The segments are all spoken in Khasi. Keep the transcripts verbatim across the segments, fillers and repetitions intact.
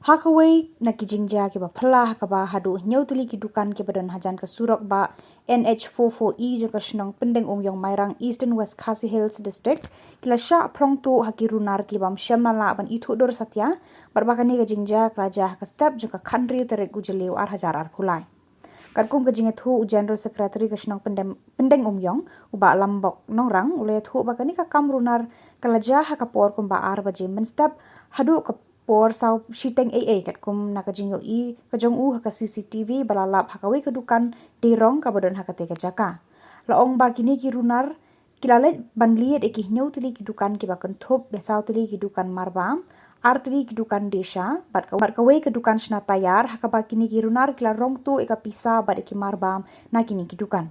Ha kawei na ki jingjia kiba phylla ha kaba haduh hynñiew tylli ki dukan kiba don hajan ka surok bah N H four four E jong ka shnong Pyndengumiong Mairang, Eastern West Khasi Hills District, ki la shah phlong tuh ha ki runar kiba ym shym la lah ban ithuh dur satia, bad ba kane ka jingjia ka la jia ha ka step jong ka khathynriew tarik u Jylliew ar hajar arphew lai. Katkum ka jingïathuh u General Secretary ka shnong Pyndem-, Pyndengumiong, u Bah Lambok Nongrang, u la ïathuh ba kane ka kam runar ka la jia ha ka por kumba ar baje mynstep haduh ka por saw shiteng ei ei, katkum na ka jingïohi ka jong u ha ka C C T V ba la lap ha kawei ka dukan dei rong kaba don ha katei ka jaka. La ong ba kine ki runar ki la leit ban lied ïa ki hynñiew tylli ki dukan kiba kynthup ïa saw tylli ki dukan marbam, ar tylli ki dukan desha, bad ka, bad kawei ka dukan shna tayar, ha kaba kine ki runar ki la rong tuh ïa ka pisa bad ïa ki marbam na kine ki dukan.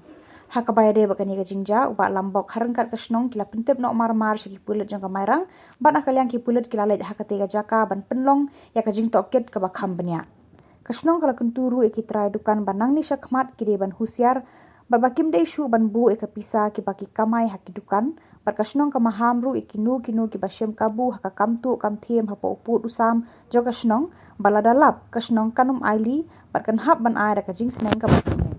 Ha kaba ïadei bad kane ka jingjia, u Bah Lambok, ha ryngkat ka shnong ki la pyntip noh mar mar sha ki pulit jong ka Mairang, bad na ka liang ki pulit ki la leit ha katei ka jaka ban pynlong ïa ka jingtohkit kaba kham bniah. Ka shnong ka la kyntu ruh ïa ki trai dukan ba nangne shakhmat ki dei ban husiar, bad ba kim dei shuh ban buh ïa ka pisa kiba ki kamai ha ki dukan, bad ka shnong ka maham ruh ïa kino kino kiba shim kabu ha ka kam tuh kam thiem hapoh u pud u sam jong ka shnong, ba lada lap ka shnong kan ym ailad, bad kan hap ban ai da ka jingsneng kaba kham bniah.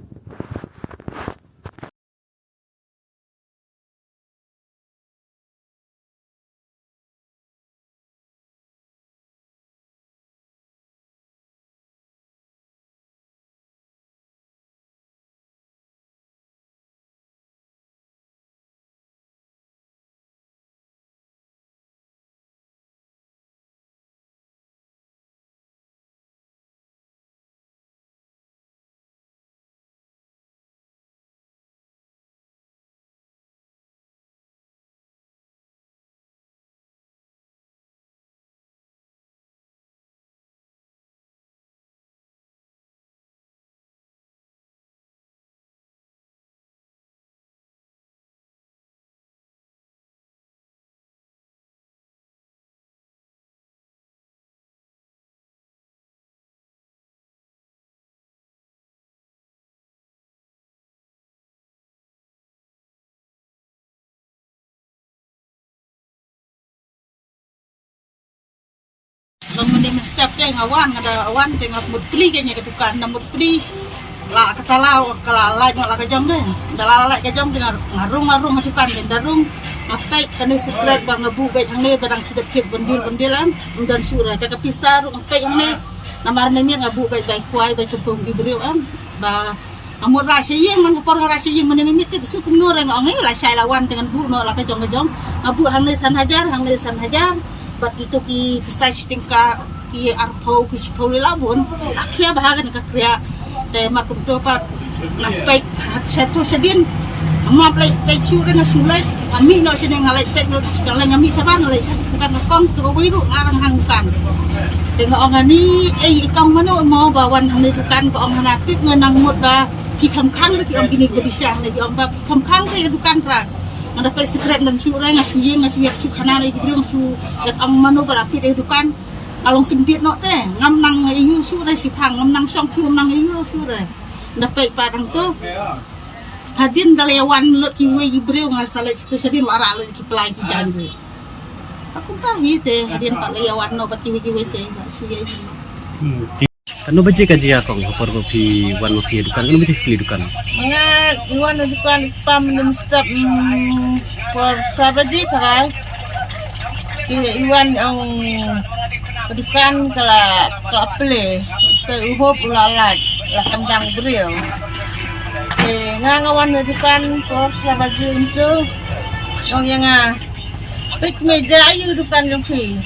Long mynne mynstep te nga wan, nga da wan te nga mut plie ka, ïa ka dukan nga mut plie. La kata la ka la lait noh la ka jong te. Da la lait ka jong te nga rung, nga rung ha dukan te da rung. Nga peit kane secret ba nga buh beit hangne ba dang shu dep tip byndiel byndiel em. Ym don shuh re, te ka pisa ruh nga peit hangne. Namar mynmiet nga buh beit bai kwai bai tu pung ki briew em. Ba nga mut rah sha ïing, man ka por nga rah sha ïing mynne mynmiet te shu kumno re nga ong, eh, lashai la wan te ngan buh noh la ka jong ka jong. Nga buh hangne san hajar, hangne san hajar. Bad kito ki pisa shi tyngka, ki arphew, ki shiphew, la bun. La khia bha kane ka khriah. Te mar kumto pat nga peit sha to shadien. Nga map leit peit shuh re, nga shu leit. Nga mih noh shane nga leit peit noh, nga leit, nga mih shabar, nga leit sha dukan ka kong, to kawei ruh nga rang hang dukan. Te nga ong, ani, eh, i kong mano mo ba wan hangne dukan, ka ong, hana tip nga, nang mut ba ki kham khang re, ki ong kine kiba dei sha hangne, ki ong ba ki kham khang re ïa dukan pra. Nga da peit secret, ym don shuh re, nga shu ïeng, nga shu ïap shuh khana re ki briew, nga shu ïa ong mano ba la peit ïa dukan. Nga long kyndit noh te, ngam nang ïoh shuh re shiphang, ngam nang shong shuh, ngam nang ïoh shuh re. Nga da peit pat hangto. Hadien da la ïa wan lut kiwei ki briew, nga sa leit sha to shadien, wanrah lut ki plie ki jaiñ ruh. Kumta hi te, hadien pat la ïa wan noh bad kiwei kiwei te, shu ïa. Hmm, ti-, katno baje ka jia kong, ha por ba phi wan ma phi ïa dukan, katno baje phi plie dukan? Nga, i wan ïa dukan, pam mynstep, hmm, por phra baje phra. I, i wan ong ka dukan ka la, ka la plie. Te u hop u la lait, la kyndang briew. Te nga, nga wan ïa dukan por phra baje hangto. Ong ïa nga, peit me, jia aiu dukan jong phi?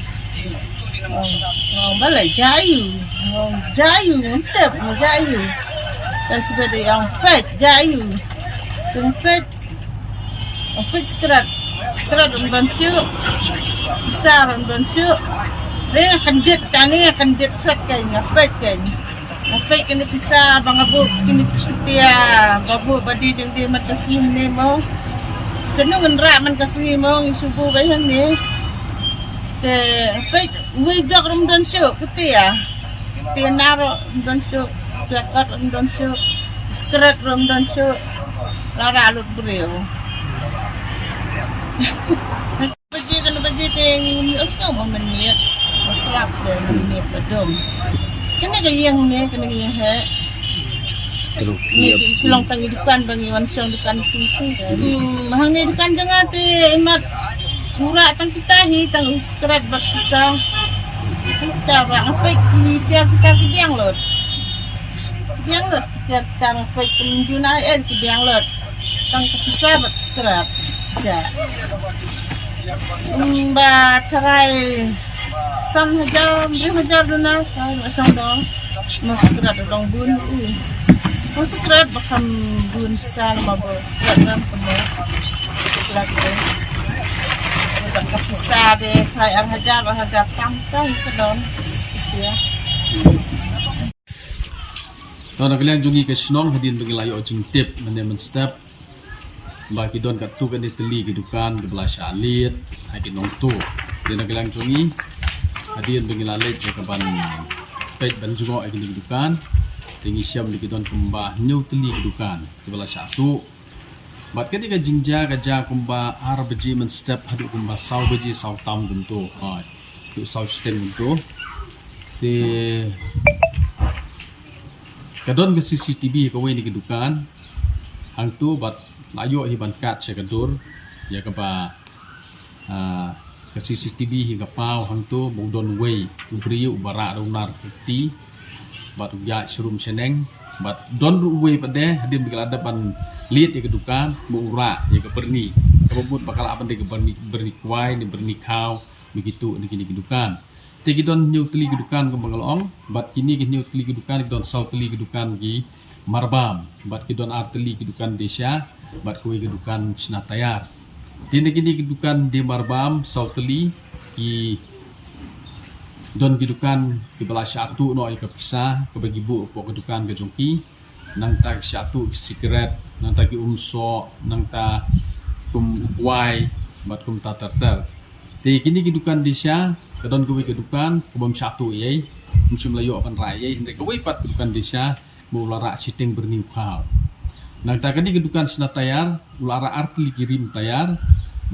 Ong, ong, balei jia aiu? Ong, jia aiu, ngam tip me jia aiu. Te shu peit, ong, peit jia aiu. Te peit, ong, peit secret. Secret ym don shuh. Pisa ym don shuh. Re nga kyndit, kane nga kyndit secret, kane nga peit, kane. Nga peit kine pisa ba nga buh, kine pisa ba buh ba dei jong dei man ka sngi ne mo. Sngewbha ngan rah man ka sngi mo, ngi shu buh ba hangne. Te peit, wei jok ruh ym don shuh, kute ïa. Te na ruh ym don shuh, pisa kot ruh ym don shuh, secret ruh ym don shuh. La rah lut briew. Baje, katno baje te ngi ym ïohsngew mo mynmiet. Lap de ne padom. Kane ka ïing ne, kane ka ïing he. Ni ki shlong tang i dukan ba ngi wan shong dukan sisi. Hmm, hangne dukan jong nga te imat ura tang kita hi tang u skrat bad pisa. Tang kita ba ngapai ki tiar kita ki biang lot. Ki biang lot ki tiar kita ngapai ki juna er ki biang lot. Tang ka pisa bad skrat. Ja. Hmm, ba tharai san hajar, hynriew hajar duna, ka la shong dong. Ma skrat dong bun i. Ma skrat ba kham bun pisa ma ba skrat ram kamo. Skrat de. Ba ka pisa de tharai ar hajar, ar hajar tam tam ka don. Ïa. To na ka liang jong ngi ka shnong hadien ba ngi la ïoh jingtip mynne mynstep ba ki don katto katne tylli ki dukan kiba la shah liet ha ki nongtuh. Te na ka liang jong ngi hadien ba ngi la leit ïa ka ban peit ban jngoh ïa kine ki dukan, te ngi shem ba ki don kumba hynñiew tylli ki dukan kiba la shah tuh. Bad kane ka jingjia ka jia kumba ar baje mynstep haduh kumba saw baje saw tam kumto. Ha, haduh saw shiteng kumto. Te ka don ka C C T V kawei na ki dukan hangto bad la ïoh hi ban kat sha ka dur ïa kaba, ah, ka C C T V hi ka paw hangto ba u don uwei u briew uba rah da u nar ha kti bad u ïaid sharum shaneng bad don ruh uwei pat de hadien ba ki la dep ban liet ïa ka dukan ba u rah ïa ka byrni kaba mut ba ka lah ban dei ka byrni, byrni kwai ne byrni khaw ba ki tuh na kine ki dukan. Te ki don hynñiew tylli ki dukan kumba nga la ong bad kine ki hynñiew tylli ki dukan ki don saw tylli ki dukan ki marbam bad ki don ar tylli ki dukan desha bad kawei ka dukan shna tayar. Te na kine ki dukan de marbam saw tylli ki don ki dukan kiba la shah tuh noh ïa ka pisa kaba ki buh hapoh ka dukan ka jong ki. Nangta ki shah tuh ki sikret, nangta ki umsoh, nangta kum u kwai bad kumta ter ter. Te kine ki dukan desha ka don kawei ka dukan kaba ym shah tuh ei ei, ym shym la ïoh ban rah ei ei, hynrei kawei pat ka dukan desha ba u la rah shiteng byrni u khaw. Nangta kane ka dukan shna tayar u la rah ar tylli ki rim tayar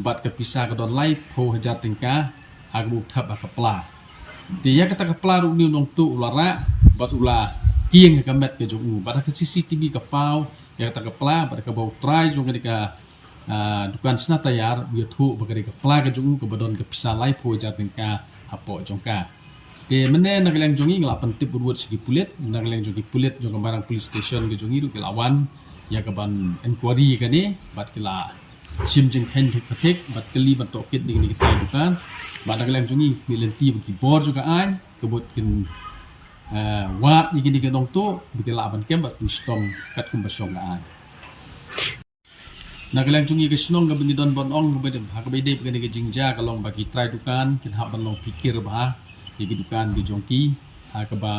bad ka pisa ka don laiphew hajar tyngka ha kaba u thep ha ka pla. Te ïa kata ka pla ruh une u nongtuh u la rah bad u la kieng ha ka met ka jong u bad ha ka C C T V ka paw ïa kata ka pla bad kaba u trai jong kane ka, ah, dukan shna tayar u ïathuh ba ka dei ka pla ka jong u kaba don ka pisa laiphew hajar tyngka hapoh jong ka. Te mynne na ka liang jong ngi ngi la pyntip bud bud sha ki pulit, na ka liang jong ki pulit jong ka Mairang Police Station ka jong ngi ruh ki la wan ïa ka ban inquiry kane bad ki la shim jingkheiñ thik pathik bad kylli ban tohkit ïa kine ki trai dukan. Bad na ka liang jong ngi mih lynti bad ki bor jong ka aiñ ka mut kin, eh, wad ïa kine ki nongtuh ba ki lah ban kem bad kin shitom katkum ba shong ka aiñ. Na ka liang jong ngi ka shnong kaba ngi don ban ong kaba dei, ha kaba ïadei bad kane ka jingjia ka long ba ki trai dukan kin hap ban long phikir bha ïa ki dukan ki jong ki ha kaba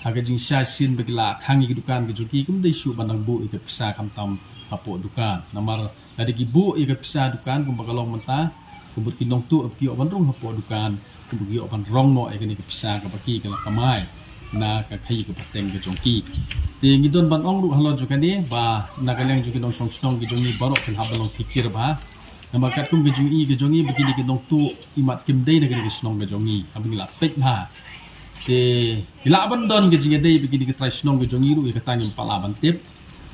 ha ka jingshai sien ba ki la khang ïa ki dukan ki jong ki, kim dei shuh ban dang buh ïa ka pisa khamtam hapoh dukan. Namar lada ki buh ïa ka pisa dukan kumba ka long mynta, ka mut ki nongtuh ba ki ïoh ban rung hapoh dukan, kumba ki ïoh ban rong noh ïa kane ka pisa kaba ki ka la kamai na ka khaïi ka pateng ka jong ki. Te ngi don ban ong ruh halor jong kane ba na ka liang jong ki nongshong shnong ki jong ngi baroh kin hap ban long phikir bha. Namar katkum ka jingïohi ka jong ngi ba kine ki nongtuh imat kim dei na kane ka shnong ka jong ngi, haba ngi la peit bha. Te ki lah ban don ka jingïadei bad kine ki trai shnong ka jong ngi ruh, ïa kata ngim pat lah ban tip.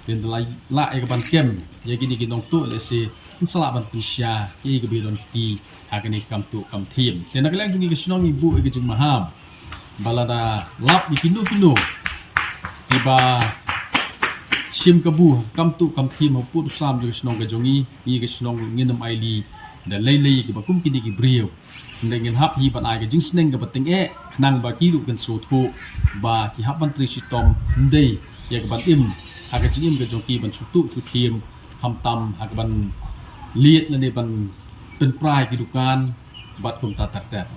Te ynda la lah ïa ka ban kem ïa kine ki nongtuh, lehse ngin sa lah ban pynshai ïa kaba ïadon kti ha kane ka kam tuh kam thiem. Te na ka liang jong ngi ka shnong ngi buh ïa ka jingmaham ba lada lap ïa kino kino kiba shim kabu ha ka kam tuh kam thiem hapoh u sam jong ka shnong ka jong ngi, ngi ka shnong ngin ym ailad da lei lei kiba kum kine ki briew. Hynrei ngin hap hi ban ai ka jingsneng kaba tyngeh khnang ba ki ruh kin sngewthuh ba ki hap ban trei shitom, ym dei ïa ka ban im ha ka jingim ka jong ki ban shu tuh shu thiem, khamtam ha ka ban liat lane ban pynpra ïa ki dukan bad kumta ter ter.